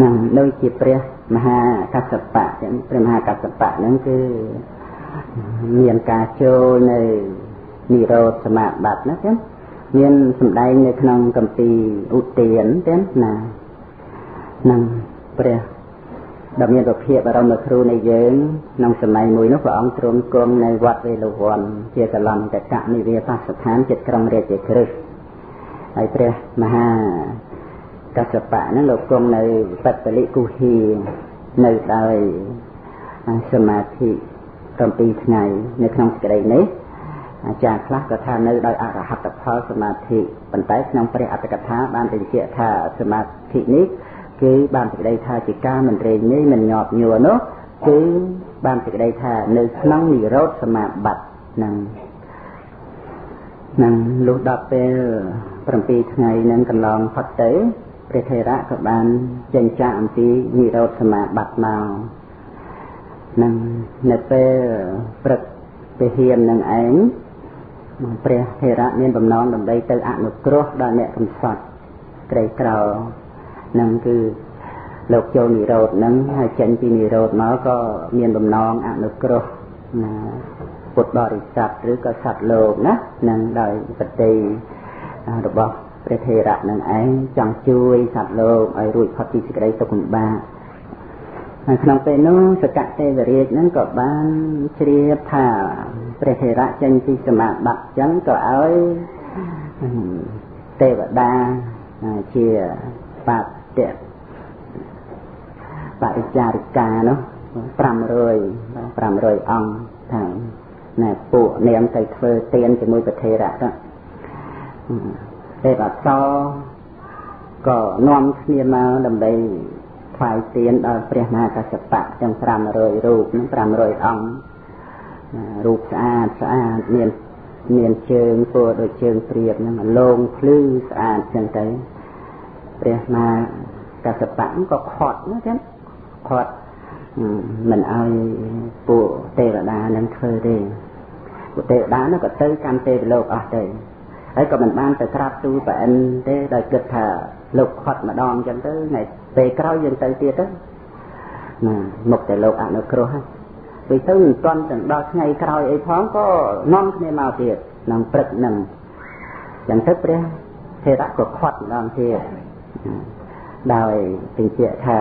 នឹងដូចជាព្រះមហាកស្សបៈចឹងព្រះមហាកស្សបៈហ្នឹងគឺមានការចូលនៅនិរោធសមាបត្តិណាចឹងមានសម្ដែងនៅក្នុងគម្ពីរឧទានចឹងណានឹងព្រះដ៏មានពភាបរមគ្រូនៃយើងក្នុងសម័យមួយនោះព្រះអង្គទ្រង់គង់នៅវត្តវេលវ័នជាកលន្តកនិវាសស្ថានជិតក្រុងរាជក្រឹសហើយព្រះមហាកស្សបៈហ្នឹងលោកគង់នៅបត្តលិគុហានៅដោយសមាធិ7ថ្ងៃនៅក្នុងសេចក្តីនេះអាចារ្យខ្លះក៏ថានៅដោយអរហត្តផលសមាធិប៉ុន្តែក្នុងព្រះអត្ថកថាបានបញ្ជាក់ថាសមាធិនេះគឺបានសេចក្តីថាជាការមិនរែងនេះមិនញាប់ញួរនោះគឺបានសេចក្តីថានៅក្នុងនិរោធសមាបត្តិនឹងនឹងលុះដល់ពេល7ថ្ងៃនឹងកន្លងផុតទៅព្រះថេរៈក៏បានចេញចាកអំពីនិរោធសមាបត្តិមកនឹងនៅពេលព្រឹកពហិននឹងឯងព្រះថេរៈមានបំណងដើម្បីទៅអនុគ្រោះដល់អ្នកកំសត់ក្រីក្រនឹងគឺលោកចូលនិរោធនឹងហើយចេញពីនិរោធមកក៏មានបំណងអនុគ្រោះណាពុទ្ធបរិស័ទឬក៏សត្វលោកណានឹងដោយបតិរបស់ព្រះថេរៈនឹងឯងចង់ជួយសត្វលោកឲ្យរួចផុតពីសេចក្តីទុក្ខលំបាកហើយក្នុងពេលនោះសកទេវរាជនឹងក៏បានជ្រាបថាព្រះថេរៈចេញពីសមាបត្តិចឹងក៏ឲ្យទេវតាជាបតិបរិចារិកានោះ500អង្គថាណែពួកនាងទៅធ្វើទានជាមួយព្រះថេរៈទៅទេពអប្សរក៏នាំគ្នាមកដើម្បីថ្វាយទានដល់ព្រះមហាកស្សបៈទាំង500រូបនិង500អង្គរូបស្អាតស្អាតមានជើងពណ៌ដូចជើងព្រាបហ្នឹងលងភ្លឺស្អាតចឹងទៅព្រះមហាកស្សបៈក៏ខាត់ណាចឹងខាត់មិនឲ្យពួកទេវតានឹងធ្វើទេពួកទេវតានោះក៏ទៅកម្មទេវលោកអស់ទៅហើយក៏មិនបានទៅក្រាបទូលព្រះឥន្ទទេដោយគិតថាលោកខាត់ម្ដងចឹងទៅថ្ងៃពេលក្រោយយើងទៅទៀតទៅណាមុខតែលោកអនុគ្រោះហើយពេលទៅមិនទាន់ទាំងដល់ថ្ងៃក្រោយអីផងក៏នាំគ្នាមកទៀតក្នុងព្រឹកហ្នឹងចឹងទៅព្រះថេរៈក៏ខាត់ម្ដងទៀតដោយបញ្ជាក់ថា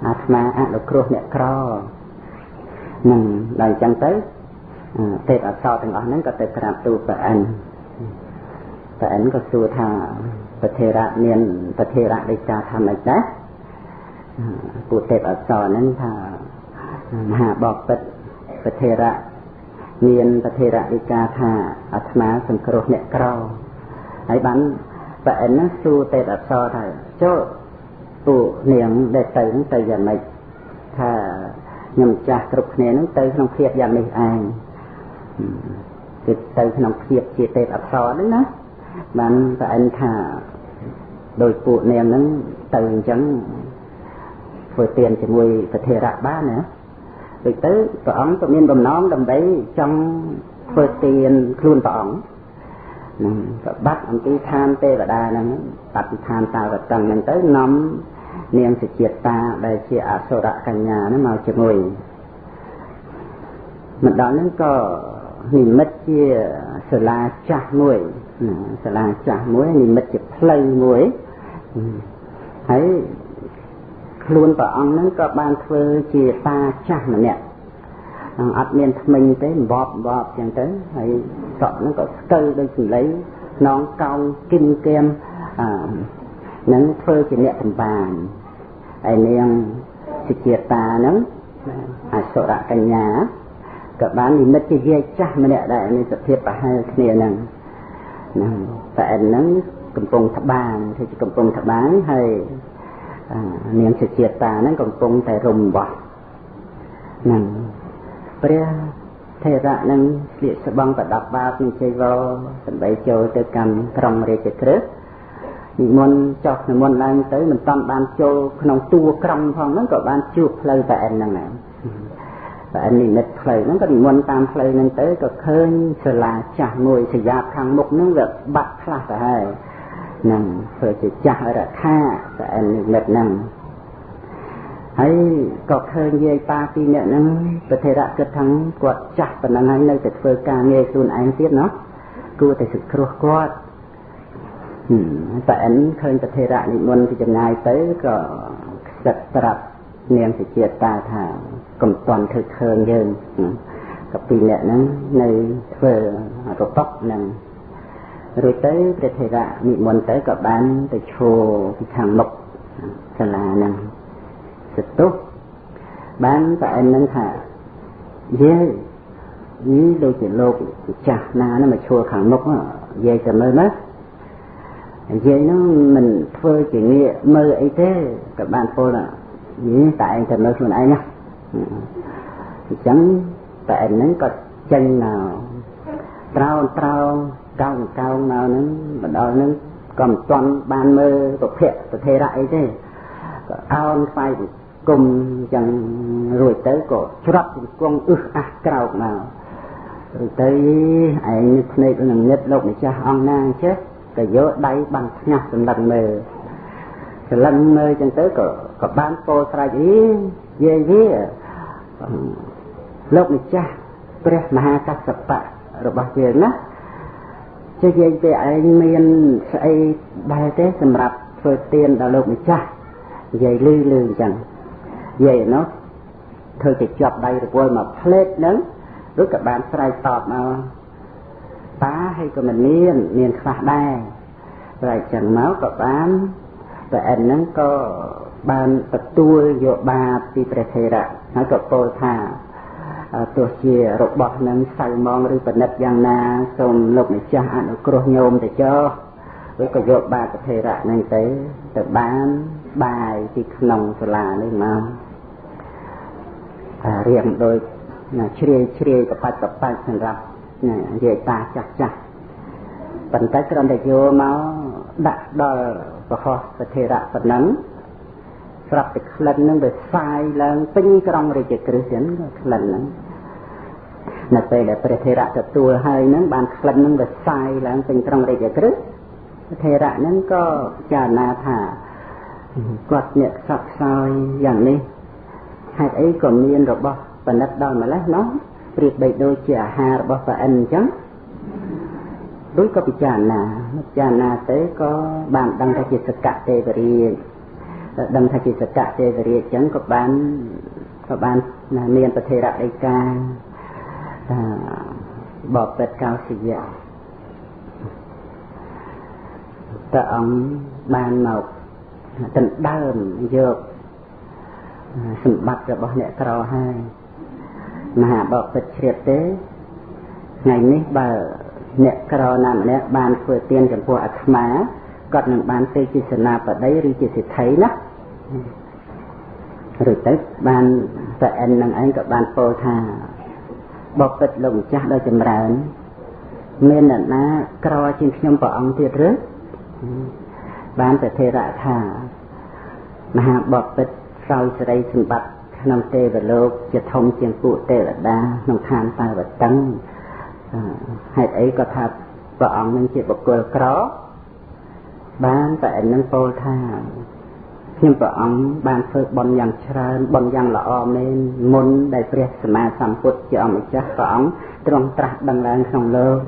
អាត្មាអនុគ្រោះអ្នកក្រនឹងដល់ចឹងទៅទេពអប្សរទាំងអស់ហ្នឹងក៏ទៅក្រាបទូលព្រះឥន្ទព្រះឥន្ទក៏សួរថាព្រះថេរៈមានព្រះថេរៈដីកាថាម៉េចដែរពួកទេពអប្សរហ្នឹងថាមហាបពិតព្រះថេរៈមានព្រះថេរៈដីកាថាអាត្មាសង្គ្រោះអ្នកក្រហើយបានព្រះឥន្ទហ្នឹងសួរទេពអប្សរថាចូលពួកនាងដែលទៅហ្នឹងទៅយ៉ាងម៉េចថាខ្ញុំចាស់គ្រប់គ្នាហ្នឹងទៅក្នុងភាពយ៉ាងនេះឯងគឺទៅក្នុងភាពជាទេពអប្សរហ្នឹងណាបានព្រះឥន្ទថាដោយពួកនាងហ្នឹងទៅអញ្ចឹងធ្វើទានជាមួយព្រះថេរៈបានណាដូចទៅព្រះអង្គក៏មានបំណងដើម្បីចង់ធ្វើទានខ្លួនព្រះអង្គនឹងក៏បាត់អំពីឋានទេវតាហ្នឹងបាត់ពីឋានតាវតឹងហ្នឹងទៅនាំនាងសុជាតាដែលជាអសុរកញ្ញាហ្នឹងមកជាមួយមិនដល់ហ្នឹងក៏និមិត្តជាសាលាចាស់មួយសាលាចាស់មួយនិមិត្តជាផ្លូវមួយហើយខ្លួនព្រះអង្គហ្នឹងក៏បានធ្វើជាតាចាស់ម្នាក់អត់មានថ្មិញទេបបបបចឹងទៅហើយសក់ហ្នឹងក៏ស្កើដូចសម្លៃខ្នងកោងគិនគែមនឹងធ្វើជាអ្នកតម្បាញហើយនាងសុជាតាហ្នឹងអសុរកញ្ញាក៏បាននិមិត្តជាយាយចាស់ម្នាក់ដែរមានសភាពប្រហែលគ្នាហ្នឹងហ្នឹងតែឯហ្នឹងកំពុងត្បាញធ្វើជាកំពុងត្បាញហើយនាងសុជាតាហ្នឹងកំពុងតែរំបោះហ្នឹងព្រះថេរៈនឹងស្លៀកស្បង់ប្រដាប់បាតនឹងចីវរដើម្បីចូលទៅកម្មក្រុងរាជក្រឹសនិមន្តចុះនិមន្តឡើងទៅមិនតាន់បានចូលក្នុងតួក្រុងផងហ្នឹងក៏បានជួបផ្លូវតែឯហ្នឹងដែរតែនិមិត្តផ្លូវហ្នឹងក៏និមន្តតាមផ្លូវហ្នឹងទៅក៏ឃើញសាលាចាស់មួយសយ៉ាបខាងមុខហ្នឹងវាបាត់ខ្លះទៅហើយហ្នឹងធ្វើជាចាស់រខាតែនិមិត្តហ្នឹង ហើយក៏ឃើញយាយប៉ាពីរនាក់ហ្នឹងប្រធេរៈគិតថាគាត់ចាស់ប៉ុណ្ណឹងហើយនៅតែធ្វើការងារខ្លួនឯងទៀតណោះគួរតែសង្គ្រោះគាត់ប៉ាអិនឃើញប្រធេរៈនិមន្តពីចម្ងាយទៅក៏ខ្សឹកប្រាប់នាងសុជាតាថាកុំតន់ធ្វើឃើញយើងក៏ពីរនាក់ហ្នឹងនៅធ្វើរតុកហ្នឹងរួចទៅព្រះថេរៈនិមន្តទៅក៏បានទៅឈរពីខាងមុខសាលាហ្នឹងសតុះបានប៉ាអិនហ្នឹងថាយាយនេះដូចជាលោកម្ចាស់ណាហ្នឹងមកឈរខាងមុខយាយទៅមើលណាយាយហ្នឹងមិនធ្វើជាងាកមើលអីទេក៏បានពោលថាយីតែឯងទៅមើលខ្លួនឯងណាអញ្ចឹងប៉ាអិនហ្នឹងក៏ចេញមកត្រោងត្រោងកោងកោងមកហ្នឹងបណ្ដោយហ្នឹងក៏មិនទាន់បានមើលពភៈប្រធេរៈអីទេក៏អោនថ្វាយបង្គំអញ្ចឹងរួចទៅក៏ច្រត់ជង្គង់អឹសអះក្រោកមករួចទៅឯងនេះភ្នែកនឹងងឹតលោកម្ចាស់អង្គណាអញ្ចេះក៏យកដៃបាំងថ្ងាសសម្លឹងមើលសម្លឹងមើលអញ្ចឹងទៅក៏បានពោលស្រែកអីយាយវាលោកម្ចាស់ព្រះមហាកស្សបៈរបស់យើងណាចេះយាយពេលឯងមានស្អីដែរទេសម្រាប់ធ្វើទានដល់លោកម្ចាស់យាយលឺលឺអញ្ចឹងយាយនោះធ្វើជាជាប់ដៃរវល់មកផ្លេតហ្នឹងរួចក៏បានស្រែកតបមកតាហើយក៏មិនមានខ្លះដែរស្រែកចឹងមកក៏បានប្រអិនហ្នឹងក៏បានទទួលយកបាបពីព្រះថេរៈហើយក៏ពោលថាទោះជារបស់នឹងសៅមងឬបណិតយ៉ាងណាសូមលោកម្ចាស់អនុគ្រោះញោមទៅចុះឬក៏យកបាបថេរៈហ្នឹងទៅបានបាយពីក្នុងសាលានេះមករៀងដូចជ្រាយជ្រាយកបាច់កបាច់សម្រាប់យាយតាចាស់ចាស់ប៉ុន្តែគ្រាន់តែយកមកដាក់ដល់ពហុប្រធេរៈប៉ុណ្ណឹងស្រាប់តែក្លិនហ្នឹងវាសាយឡើងពេញក្រុងរាជក្រឹសចឹងក្លិនហ្នឹងនៅពេលដែលព្រះថេរៈទទួលហើយហ្នឹងបានក្លិនហ្នឹងវាសាយឡើងពេញក្រុងរាជក្រឹសព្រះថេរៈហ្នឹងក៏ពិចារណាថាគាត់អ្នកខ្សត់ខ្សោយយ៉ាងនេះហេតុអីក៏មានរបស់បណិតដល់ម្លេះណោះប្រៀបបីដូចជាអាហាររបស់ប្រអិនអញ្ចឹងដូចក៏ពិចារណាពិចារណាទៅក៏បានដឹងថាជាសកទេវរាជដឹងថាជាសកទេវរាជអញ្ចឹងក៏បានមានប្រធេរៈដីកាបបិទ្ធកោសិយៈព្រះអង្គបានមកដណ្ដើមយកសម្បត្តិរបស់អ្នកក្រហើយមហាបពិតជ្រាបទេថ្ងៃនេះបើអ្នកក្រណាម្នាក់បានធ្វើទានចំពោះអាត្មាគាត់នឹងបានទៅជាសេនាបតីឬជាសេដ្ឋីណាឬទៅបានប្រអិននឹងឯងក៏បានពោលថាបពិតលោកម្ចាស់ដ៏ចម្រើនមានអ្នកណាក្រជាងខ្ញុំព្រះអង្គទៀតឬបានប្រធេរៈថាមហាបពិតសោយសេរីសម្បត្តិក្នុងទេវលោកជាធំជាងពួកទេវតាក្នុងឋានតាវតឹងហេតុអីក៏ថាព្រះអង្គនឹងជាបុគ្គលក្របានតែឯនឹងពោលថាខ្ញុំព្រះអង្គបានធ្វើបុណ្យយ៉ាងច្រើនបុណ្យយ៉ាងល្អមែនមុនដែលព្រះសម្មាសម្ពុទ្ធជាអម្ចាស់ព្រះអង្គទ្រង់ត្រាស់ដឹងឡើងក្នុងលោក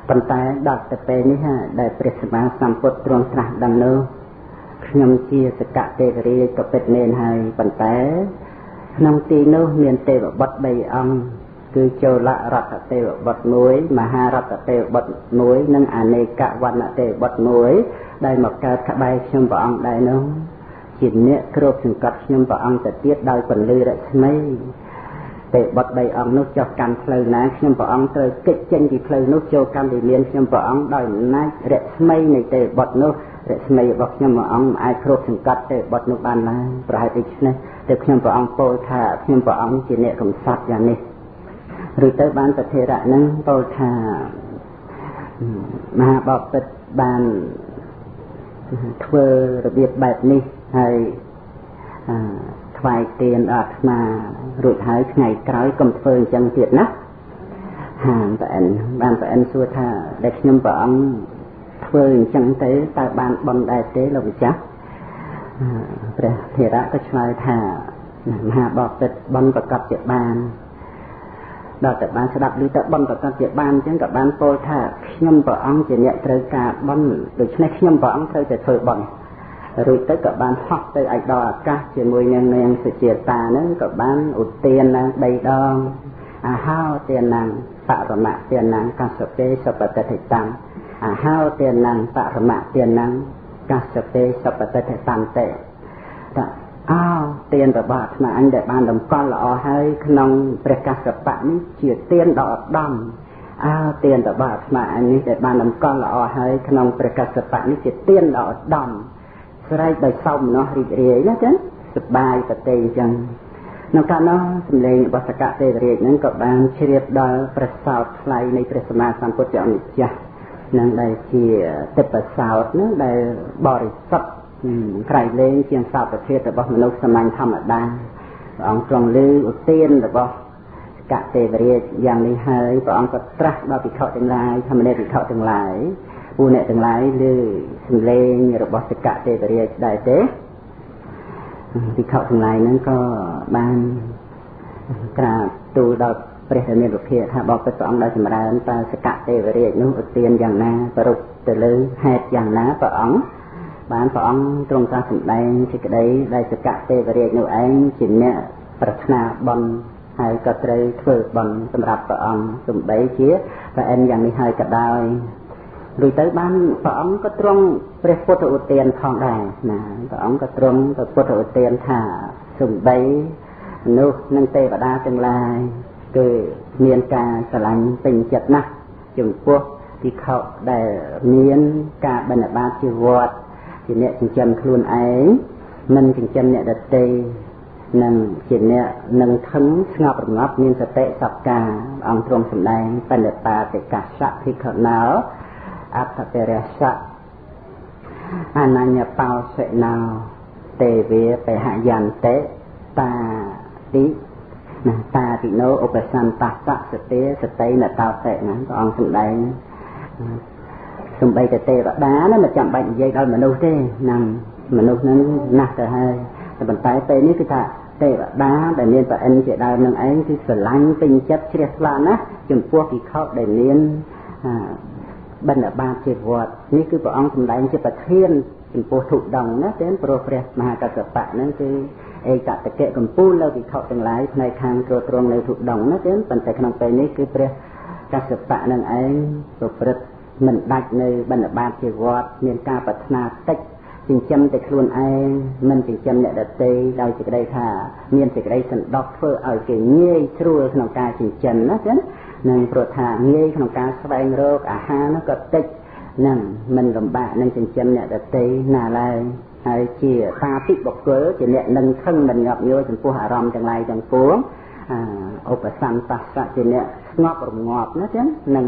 ប៉ុន្តែដល់ទៅពេលនេះដែលព្រះសម្មាសម្ពុទ្ធទ្រង់ត្រាស់ដឹងនោះខ្ញុំជាសកទេវរាជក៏ពិតមែនហើយប៉ុន្តែក្នុងទីនោះមានទេវបុត្រ3អង្គគឺចូលរដ្ឋទេវបុត្រមួយមហារដ្ឋទេវបុត្រមួយនិងអនេកវណ្ណទេវបុត្រមួយដែលមកកើតក្បែរខ្ញុំព្រះអង្គដែរនោះជាអ្នកគ្របសង្កត់ខ្ញុំព្រះអង្គទៅទៀតដោយពន្លឺរស្មីទេវបុត្រ3អង្គនោះចុះកម្មផ្លូវណាខ្ញុំព្រះអង្គត្រូវគេចចេញពីផ្លូវនោះចូលកម្មវិមានខ្ញុំព្រះអង្គដោយអំណាចរស្មីនៃទេវបុត្រនោះរស្មីរបស់ខ្ញុំព្រះអង្គមិនអាចគ្របសង្កត់ទេវបុត្រនោះបានឡើយប្រហែលដូច្នេះទើបខ្ញុំព្រះអង្គពោលថាខ្ញុំព្រះអង្គជាអ្នកកំសត់យ៉ាងនេះឬទៅបានប្រធេរៈនឹងពោលថាមហាបពិតបានធ្វើរបៀបបែបនេះហើយថ្វាយទានដល់អាត្មារួចហើយថ្ងៃក្រោយកុំធ្វើអញ្ចឹងទៀតណាហាមប្រអិនបានប្រអិនសួរថាដែលខ្ញុំព្រះអង្គធ្វើអញ្ចឹងទៅតើបានបុណ្យដែរទេលោកម្ចាស់ ព្រះថេរៈក៏ឆ្លើយថាមហាបពិតបុណ្យប្រកបជាបានដល់តែបានស្ដាប់ឮទៅបុណ្យប្រកបជាបានអញ្ចឹងក៏បានពោលថាខ្ញុំព្រះអង្គជាអ្នកត្រូវការបុណ្យដូច្នេះខ្ញុំព្រះអង្គត្រូវតែធ្វើបុណ្យរួចទៅក៏បានហោះទៅឲ្យដល់អាកាសជាមួយនឹងនាងសុជាតាហ្នឹងក៏បានឧទានឡើង3ដងអាហោទានំបរមៈទានំកសពេសបតិថិតាំអាហោទានំបរមៈទានំកសពេសបតិថិតាំតេតអោទានរបស់អាត្មាអញដែលបានតម្កល់ល្អហើយក្នុងព្រះកសបៈនេះជាទានដ៏ឧត្តមអោទានរបស់អាត្មាអញនេះដែលបានតម្កល់ល្អហើយក្នុងព្រះកសបៈនេះជាទានដ៏ឧត្តមស្រែកដោយសោមនស្សរីករាយណាចឹងសប្បាយប្រតិអញ្ចឹងក្នុងកាលនោះសម្លេងរបស់សកទេវរាជហ្នឹងក៏បានជ្រាបដល់ព្រះសោតថ្លៃនៃព្រះសម្មាសម្ពុទ្ធជាម្ចាស់នឹងដែលជាទិព្វសោតហ្នឹងដែលបរិសុទ្ធក្រៃលែងជាងសោតធាតុរបស់មនុស្សសាមញ្ញធម្មតាព្រះអង្គទ្រង់ឮឧទានរបស់សកទេវរាជយ៉ាងនេះហើយព្រះអង្គក៏ត្រាស់ដល់ភិក្ខុទាំងឡាយធម្មនេភិក្ខុទាំងឡាយពួកអ្នកទាំងឡាយឮសម្លេងរបស់សកទេវរាជដែរទេភិក្ខុទាំងឡាយហ្នឹងក៏បានក្រាបទូលដល់ព្រះរាមាភិថាបពិតព្រះអង្គដែលចម្រើនតើសកទេវរាជនោះឧទានយ៉ាងណាប្រពទៅលើហេតុយ៉ាងណាព្រះអង្គបានព្រះអង្គទ្រង់ត្រាស់សម្ដែងសេចក្តីដែលសកទេវរាជនោះឯងជាអ្នកប្រាថ្នាបុណ្យហើយក៏ត្រូវធ្វើបុណ្យសម្រាប់ព្រះអង្គសំបីជាព្រះអិនយ៉ាងនេះហើយក៏ដោយរួចទៅបានព្រះអង្គក៏ទ្រង់ព្រះពុទ្ធឧទានផងដែរណាព្រះអង្គក៏ទ្រង់ព្រះពុទ្ធឧទានថាសំបីមនុស្សនិងទេវតាទាំងឡាយគឺមានការស្រឡាញ់ពេញចិត្តណាស់ចំពោះភិក្ខុដែលមានការបិណ្ឌបាតជាវត្តជាអ្នកចិញ្ចឹមខ្លួនឯងមិនចិញ្ចឹមអ្នកដទៃនិងជាអ្នកនឹងខឹងស្ងប់រងាប់មានសតិសប្ការអង្គទ្រង់សម្ដែងបណ្ឌបាតិកសៈភិក្ខុណោអត្តពរសៈអនញ្ញបោសិណោទេវេបហយន្តិតាតិណាតាតិណោឧបសន្តស្សៈសតិសតិនតោតិណាព្រះអង្គសម្ដែងសំបីតែទេវតាណាមិនចាំបាច់និយាយដល់មនុស្សទេហ្នឹងមនុស្សហ្នឹងណាស់ទៅហើយតែប៉ុន្តែពេលនេះគឺថាទេវតាដែលមានប្រអិនជាដើមនឹងឯងគឺស្រឡាញ់ពេញចិត្តជ្រះថ្លាណាស់ចំពោះភិក្ខុដែលមានបណ្ឌបាតជាវត្តនេះគឺព្រះអង្គសម្ដែងជាប្រធានចំពោះធុដងណាទេព្រោះព្រះមហាកសបៈហ្នឹងគឺឯកតកិកម្ពូលលើភិក្ខុទាំងឡាយផ្នែកខាងទ្រទ្រង់នៅធុដងណាទេប៉ុន្តែក្នុងពេលនេះគឺព្រះកសបៈនឹងឯងប្រព្រឹត្តមិនដាច់នៅបណ្ឌបាតជាវត្តមានការប្រាថ្នាតិចចិញ្ចឹមតែខ្លួនឯងមិនចិញ្ចឹមអ្នកដទៃដោយសេចក្តីថាមានសេចក្តីសន្តោសធ្វើឲ្យគេងាយស្រួលក្នុងការចិញ្ចឹមណាចឹងនឹងព្រោះថាងាយក្នុងការស្វែងរកអាហារនោះក៏តិចនឹងមិនលំបាកនឹងចិញ្ចឹមអ្នកដទៃណាឡើយហើយជាតាតិបុគ្គលជាអ្នកនឹងខឹងមិនងាប់ញយចំពោះអារម្មណ៍ទាំងឡាយទាំងពួងឧបសន្តស្សៈជាអ្នកស្ងប់រងាប់ណាចឹងនឹង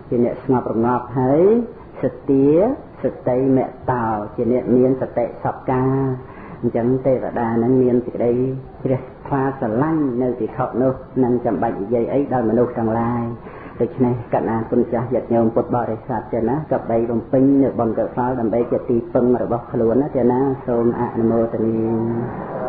ជាអ្នកស្ងប់រងាប់ហើយសទាសតិមតោជាអ្នកមានសតិសប្ការអញ្ចឹងទេវតានឹងមានសេចក្តីជ្រះថ្លាស្រឡាញ់នៅភិក្ខុនោះនឹងចាំបាច់និយាយអីដល់មនុស្សទាំងឡាយដូច្នេះកណ្ណាគុណចាស់ញាតិញោមពុទ្ធបរិស័ទចេះណាក៏បីបំពេញនៅបុណ្យកុសលដើម្បីជាទីពឹងរបស់ខ្លួនណាចេះណាសូមអនុមោទនា។